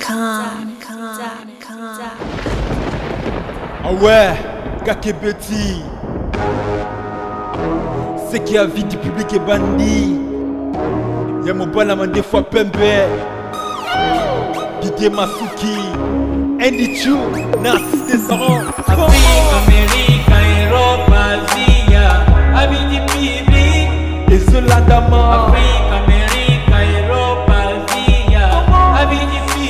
Dot.com. Ah ouais, Kakebeti. Ce qui a vie du public est bandit. Ya mobala mandefu pembe. Didier Masuki. Andy Chu, Narcisse Desarans. Afrique, Amérique, Europe, Asia, Abidi Public. Ezolandama. Afrique, Amérique, Europe, Asia, Abidi Public.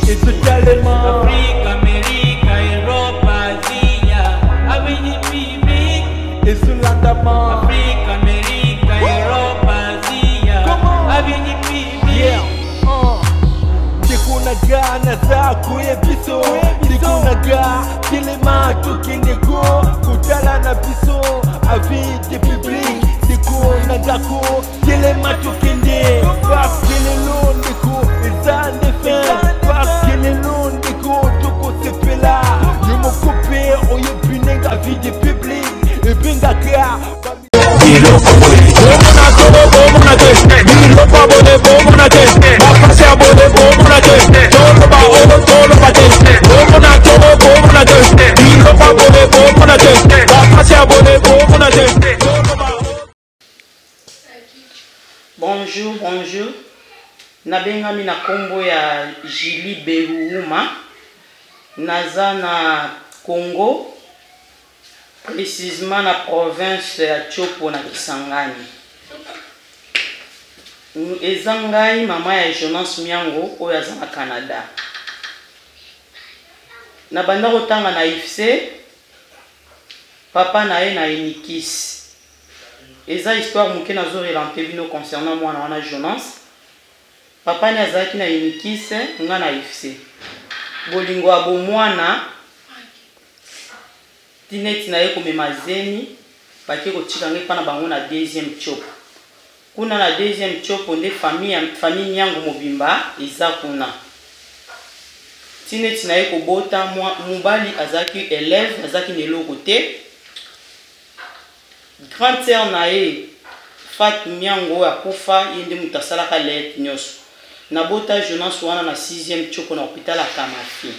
Ezotalema. Afrique, Amérique, Europe, Asia, Abidi Public. Ezolandama. Afrique, Amérique, Europe, Asia, Abidi Public. Yeah. Ndeko na nga naza koye biso, ndeko na nga telema, tokende ko kotala na biso avis de public. Ndeko na ndako, telema, tokende, parce que lelo, ndeko, eza nde fin, parce que lelo, ndeko, tokosepela. Yo moko mpe oyebi ndenge avis de public ebengaka. Bomona tolo, bomona te, biloko abone, bomona te, bapasi abone, bomona te, toloba oyo toloba te. Bomona tolo, bomona te, biloko abone, bomona te, bapasi abone, bomona te, toloba oyo. Bonjour, bonjour. Nabengami na nkombo ya Julie Beruuma. Naza na Congo, précisement na province ya Tshopo, na Kisangani. Eza ngai mama ya Jonas Miango oyo aza na Canada. Nabanda kotanga na IFC, papa na ye na Unikis. Eza histoire moke nazorelater bino concernant mwana wana Jonas. Papa ni azalaki na Unikis, nga na IFC. Bolingo ya bomwana ti neti na ye komema zemi, bake kotika ngai mpa na bango na deuxième Tshopo. Kuna na deuxième Tshopo nde famille, famille Nyango mobimba eza kuna. Ti neti na ye kobota mobali azalaki élève, azalaki na eloko te. Grande sœur na ye Fat Miango oyo akufa, ye nde moto asalaka lete nyonso. Nabota Jonas wana na 6e Tshopo, na hôpital ya Kamafi.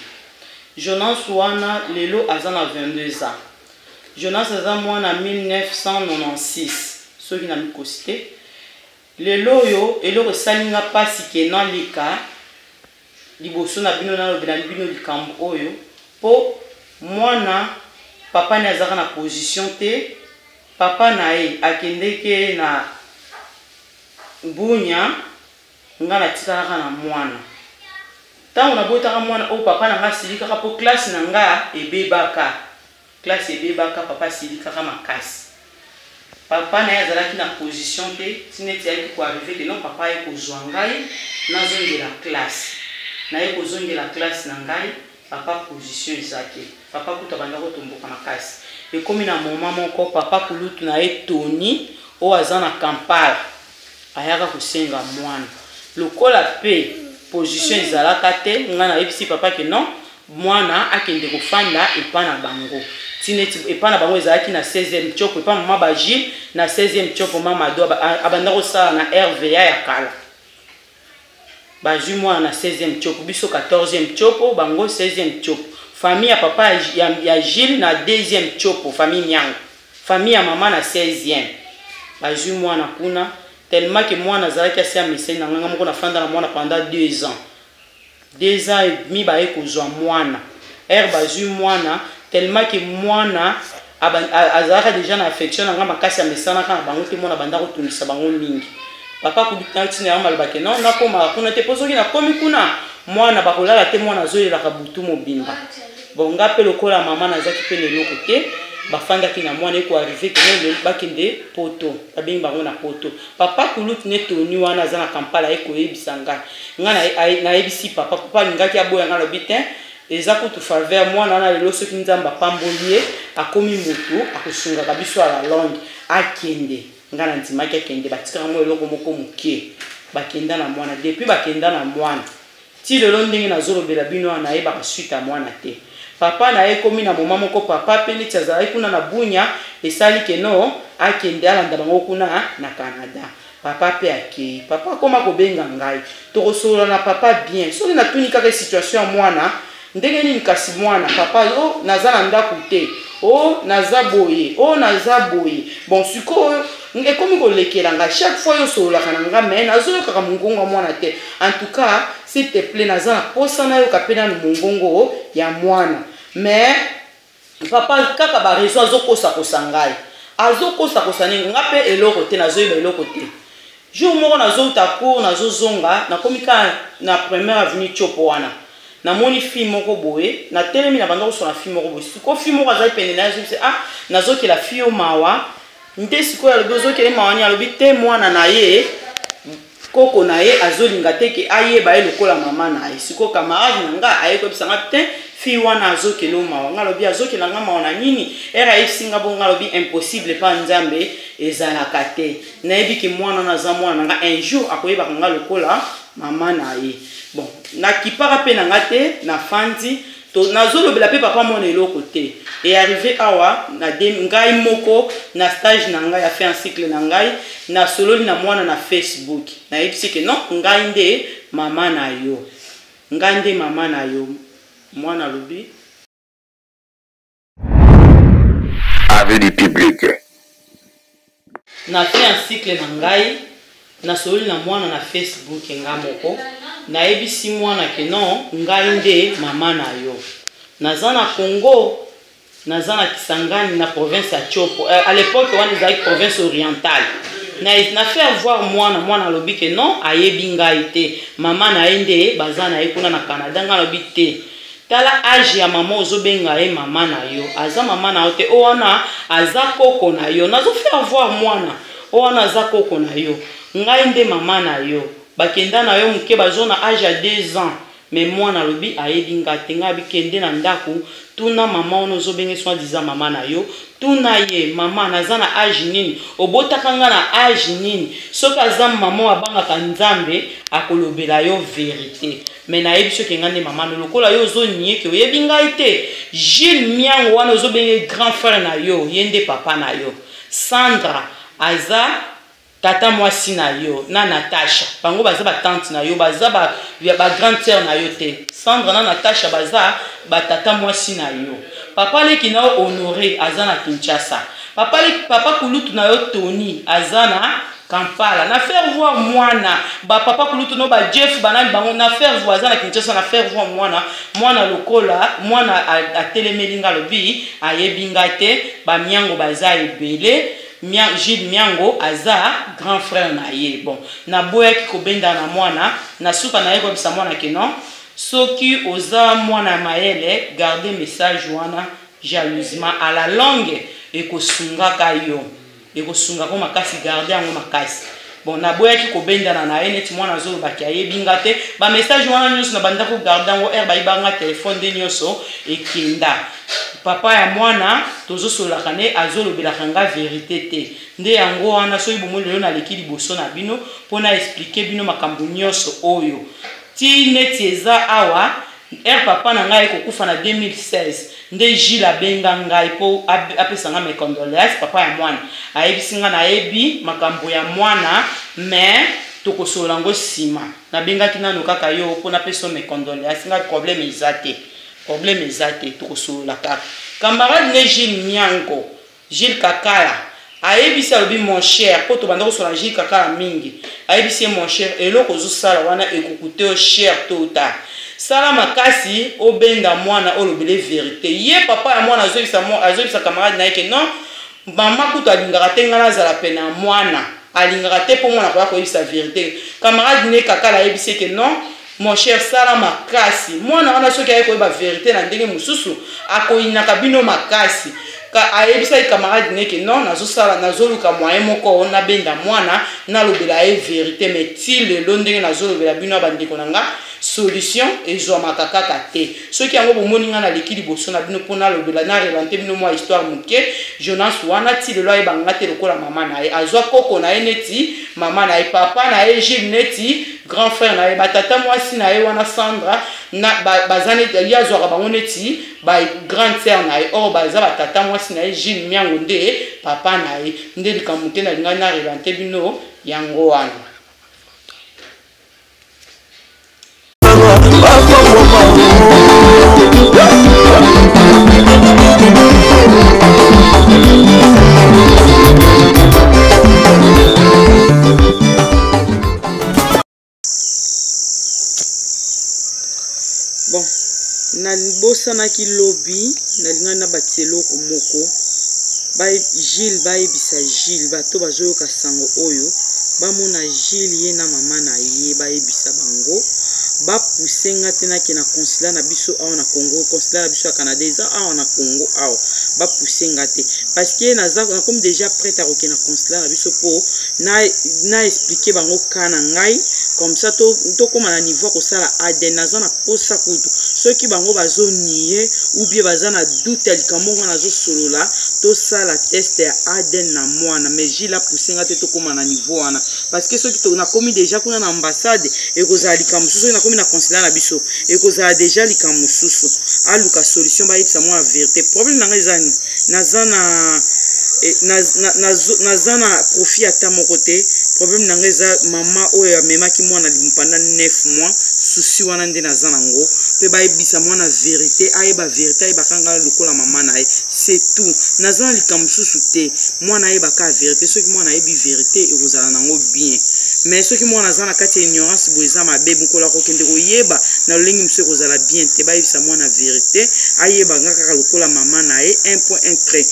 Jonas wana lelo aza na 22 ans. Jonas aza mwana 1996, soki na mikosi te. Lelo oyo eloko esali nga mpasi ke naleka liboso na bino, nalobela bino likambo oyo, mpo mwana papa ne azalaka na position te. Papa na ye akendeke na Bunya, nga natikalaka na mwana. Ntango nabotaka mwana oyo, papa na nga asilikaka mpo classe na nga ebebaka, classe ebebaka. Papa asilikaka makasi. Papa na ye azalaki na position te. Ti neti ayaki koarriver ke non, papa aye kozwa ngai, nazongela classe. Naye kozongela classe na ngai, papa position eza te. Papa kutu abanda kotomboka makasi. Ekomi na moment moko, papa kulutu na ye Tony oyo aza na Kampala ayaka kosenga mwana. Lokola mpe position ezalaka te, ngai nayebisi papa ke non, mwana akende kofanda epa na bango. Ti neti epa na bango ezalaki na 16e Tshopo, epa mama Bagile na 16e Tshopo. Mama Ado abanda kosala na RVA ya kala. Bazwi mwana na 16e Tshopo, biso 14e Tshopo, bango 16e Tshopo. Famille ya papa ya Gilles na 2e Tshopo, famille Miango, famille ya mama na 16e. Bazwi mwana kuna. Tellement ke mwana azalaki asi ameseni na nganga moko, nafanda na mwana pendant 2 ans, 2 ans et demi. Baye kozwa mwana ere bazwi mwana, tellement ke mwana azalaka déjà na affection na nga makasi, amesanaka na bango te. Mwana banda kotungisa bango mingi. Papa kutu ntina yango alobaki non, nakomaka kuna te, mpo soki nakomi kuna, mwana bakolala te, mwana azoyelaka butu mobimba. Bon, nga mpe lokola mama nazalaki mpe na eloko te. Bafandaki na mwana. Ekoarriver keno bakende Poto, babengi bango na Poto. Papa kulutu ne Toni wana aza na Kampala, aye koyebisa ngai. Ngai nayebisi papa. Papa alingaki aboya, ngai alobi te, eza kutu faveur. Mwana wana lelo soki Nzambe apamboli ye, akomi motu, akosungaka biso à la longue. Akende. Ngai nandimaki akende. Batikaka mwa eloko moko moke, bakenda na mwana. Depuis bakenda na mwana ti lelo, ndenge nazolobela bino wana, nayebaka suite ya mwana te. Papa na ye ekomi na moma moko, papa mpe neti azalaki kuna na Bunya, esali keno akende alanda bango kuna na Canada. Papa pe akei. Papa akoma kobenga ngai. Tokosolola na papa bien. Soki natuni kaka situation ya mwana, ndenge nini kasi mwana, papa, oh, naza na ndaku te. Oh, naza boye. Oh, naza boye. Bon, sikoyo, ekomi kolekela ngai. Chaque fois yo osololaka na ngai, mais nazoyokaka mongongo ya mwana te. En tout cas, s'il te plaît, naza na posa nayoka pe nanu mongongo ya mwana. Mais, papa kaka ba raison azokosa kosa ngai azokosa kosa nini nga mpe eloko te nazoyeba eloko te jour moko nazouta cour nazozonga nakomi kaka na première avenue tiopo wana namoni fille moko boye natelemi na banda kosona fille moko boye sikoyo fille moko azali pene na ye azobisa ah nazokela fille yo mawa nde sikoyo alobi ozokele mawa nini alobi te mwana na ye koko na ye azolinga te ke ayeba ye lokola mama na ye sikoyo camarade na nga aye koyebisa nga te fille wana azokela o mawa nga alobi azokela nga mawa na nini ere ayebisi nga bongo nga alobi impossible epa nzambe ezalaka te nayebi ke mwana wana aza mwana na nga un jour akoyebaka nga lokola mama na ye bon nakipaka mpe na nga te nafandi nazolobela mpe papa mwana eloko te e arrive awa na de, ngai moko na stage na ngai ya fin ya cycle na ngai nasololi na mwana na facebook nayebisi ke non ngai nde mama na yo ngai nde mama na yo mwana alobi Avis du public. Na fin ya cycle na ngai nasololi na mwana na facebook nga moko nayebisi mwana ke non ngai nde mama na yo naza na congo naza na kisangani na province ya tshopo euh, à l'époque wana ezalaki province orientale na, na faire voir mwana mwana alobi ke non ayebi ngai te mama na ye nde baza na ye kuna na canada ngai alobi te Tala age ya maman ozo benga ye maman na yo aza maman na yo te oyo wana aza koko na yo nazo faire voir mwana oyo wana aza koko na yo ngai nde maman na yo bakenda na yo muke bazo na age ya 2 ans mais mwana alobi ayebi nga te ngai abi kende na ndaku tuna maman wana ozo benge soit disant maman na yo tuna ye maman naza na age nini obotaka nga na age nini soki aza maman abangaka nzambe akolobela yo verite Mais nayebi soki nga nde mama no lokola yo ozo nie ke oyebi ngai te Gilles Miango wana ozo benge grand frère na yo ye nde papa na yo Sandra aza tata mwasi na yo na Natasha bango baza ba tante na yo baza ba, ba grande sœur na yo te Sandra na Natasha baza ba tata mwasi na yo papa leki na yo Honore aza na Kinshasa papa, papa kulutu na yo Tony aza na Kampala na faire voir mwana ba papa kulutu no ba Jeff banani bango na faire voir aza na Kinshasa na faire voir mwana mwana lokola mwana atelemeli nga alobi ayebi nga te ba miango baza ebele Mia, Gilles Miango aza grand frère na ye bon naboyaki kobenda na mwana na suka naye koyebisa mwana ke non soki oza mwana ya mayele garde message wana jalousement à la longue ekosungaka yo Ekosunga ko makasi garde yango makasi. Bon naboyaki kobendana na ye neti mwana azoloba ke ayebi nga te ba message wana nyonso na banda ko garde yango heure bayiba nga telefone nde nyonso ekenda papa ya mwana tozosololaka ne azolobelaka nga verite te nde yango wana soki bomoni lelo naleki liboso na bino mpo na explike bino makambo nyonso oyo ti neti eza awa Heure papa na ngai aye kokufa na 2016 nde Gilles abenga ngai po apesa ngai mes condoleances, papa ya mwana ayebisi ngai nayebi makambo ya mwana mais tokosolola yango sima. Nabengaki nanu kaka yo po napesa yo mes condoleances, ngai problème eza te, problème eza te tokosolola kaka. Camarade ne Gilles Miango Gilles Kakala ayebisi alobi mon cher po tobanda kosola Gilles Kakala mingi ayebisi ye mon cher eloko ozosala wana ekokute yo cher to tard sala makasi obenda mwana olobele verite ye papa ya mwana azoyebisa camarade na ye ke non mama kutu alingaka te ngai nazala pene ya mwana alingaka te mpo mwana akoya koyebisa verite camarade ne Kakala ayebisi ye ke non Mon cher sala makasi mwana wana soki aye koyeba verite na ndenge mosusu akoyinaka bino makasi ka ayebisaki camarade ne ke non nazosala nazoluka moyen moko nabenda mwana nalobela ye verite mais ti lelo ndenge nazolobela bino ya bandeko na nga solution ezwamaka kaka te soki yango bomoni nga naleki liboso na bino mpo nalobela na relante bino mwa histoire moke jonas wana ti lelo ayeba nga te lokola mama na ye azwa koko na ye neti mama na ye papa na ye gile neti Grand frère na ye, batata mwasi na ye wana Sandra na baza neti ye azwaka bango neti ba grande sœur na ye, or baza batata mwasi na ye. Gilles Miango nde papa na ye. Nde likambo te nalingaki na relate bino yango wana. Bon, nabosanaki lobi, nalingaki nabakisa eloko moko. Ba Gilles, bayebisa Gilles, bato bazoyoka sango oyo bamona Gilles ye na mama na ye, bayebisa bango bapuse nga te nake na consulat na biso awa na Congo. Consulat na biso ya Canada eza awa na Congo awa. Bapuse nga te parce que naza nakomi déjà prête ya kokende na consulat na biso mpo na expliquer bango ka na ngai, comme ça tokóma na niveau ya kosala ADN. Naza na posa kutu, soki bango bazonie ou bien baza na doute ya likambo nga nazosolola, tosala test ya ADN na mwana. Mais Gilles apuse nga te tokóma na niveau wana, parce que soki nakomi déjà kuna na ambassade, ekozala likambo mosusu. Soki nakomi na consulat na biso, ekozala déjà likambo mosusu. Aluka solution, bayebisa mwa vérité. Problème na ngai eza nini? Naza na profit ata moko te. Problème na ngai eza mama oyo amemaki mwana libumu pendant 9 mois. Souci wana nde naza nango. Mpe bayebisa mwana vérité, ayeba vérité, ayebaka ngai lokola mama na ye, c'est tout. Naza na likambo mosusu te. Mwana ayebaka vérité. Soki mwana ayebi vérité, ekozala nango bien. Mais soki mwana aza na kati ya ignorance boye, eza mabe. Mokolo akokende koyeba na lolenge mosusu, ekozala bien te. Bayebisa mwana vérité, ayeba nga kaka lokola mama na ye, un point un trait.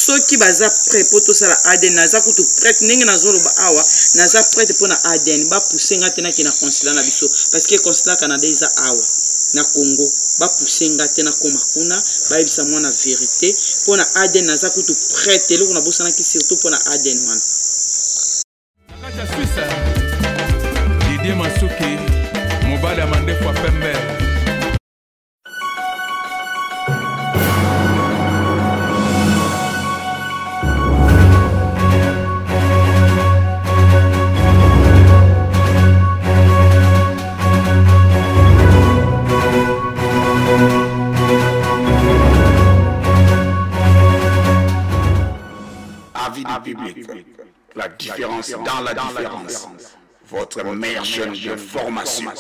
Soki baza prêt mpo tosala ADN, naza kutu prête. Ndenge nazoloba awa, naza prête mpo na ADN. Bapuse nga te nake na consulat na biso, parce que consulat Canada eza awa na Congo. Bapuse nga te nakóma kuna. Bayebisa mwana vérité mpo na ADN, naza kutu prête. Eloko nabosanaki surtout mpo na ADN wana. Na kati ya Swisse, Didie Masuki, mobali ya mandefu ya pembe. Avis du public. La différence dans la différence. Votre meilleure chaîne de formation.